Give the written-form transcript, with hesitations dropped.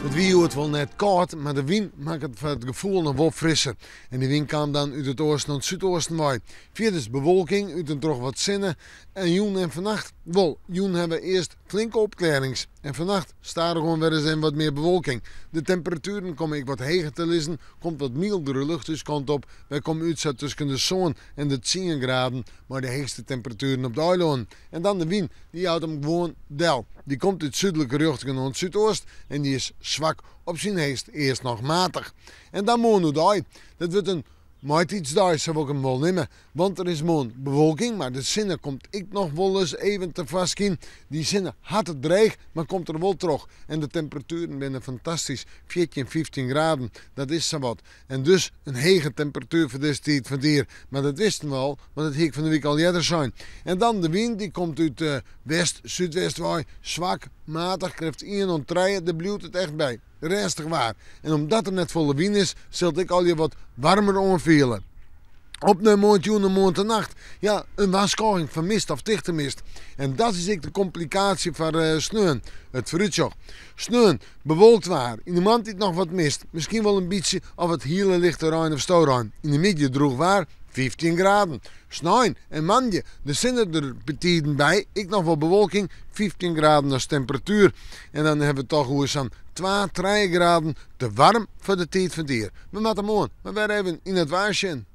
It wie hjoed wol net kâld, mar de wyn makke it foar it gefoel noch wol frisser. En dy wyn kaam dan út it oasten oant súdoasten wei. Fierders bewolking, út en troch wat sinne. En jûn en fannacht? Wol, jûn hawwe we earst flinke opklearrings en fannacht stadichoan wer ris even wat mear bewolking. De temperatueren komme ek wat heger te lizzen, komt wat myldere lucht ús kant op. Wy komme út sa tusken de sân en de tsien graden mei de heechste temperatueren op de eilannen. En dan de wyn, dy jout him gewoan del. Dy komt út súdlike rjochtingen oant súdoast en dy is swak, op syn heechst earst noch matich. En dan moarn oerdei. Dat wurdt in maitiidsdei, sa wol ik him wol nimme. Want der is moarn bewolking, mar de sinne komt ek noch wolris even tefoarskyn. Dy sinne hat it dreech, mar komt der wol troch. En de temperatueren binne fantastysk, 14, 15 graden, dat is sawat. En dus in hege temperatuer foar dizze tiid fan it jier. Mar dat wisten we al, want dat hie ik fan de wike al earder sein. En dan de wyn, dy komt út west, súdwest wei, swak, matich, krêft ien oant trije, dêr bliuwt it echt by. Rêstich waar. En omdat der net folle wyn is, sil it ek allegear wat waarmer oanfiele. Op nei moarntejûn en moarntenacht. Ja, in warskôging foar mist of tichte mist. En dat is ek de komplikaasje foar sneon, it foarútsjoch. Sneon, bewolkt waar, yn de moarntiid noch wat mist, miskien wol in bytsje of wat hiele lichte rein of storein. Yn de middei drûch waar, 15 graden. Snein en moandei de sinne der betiden by, ek noch wol bewolking, 15 graden as temperatuer. En dan hawwe we it toch oer sa'n twa, trije graden te waarm foar de tiid fan it jier. We moatte moarn mar wer even yn it waar sjen.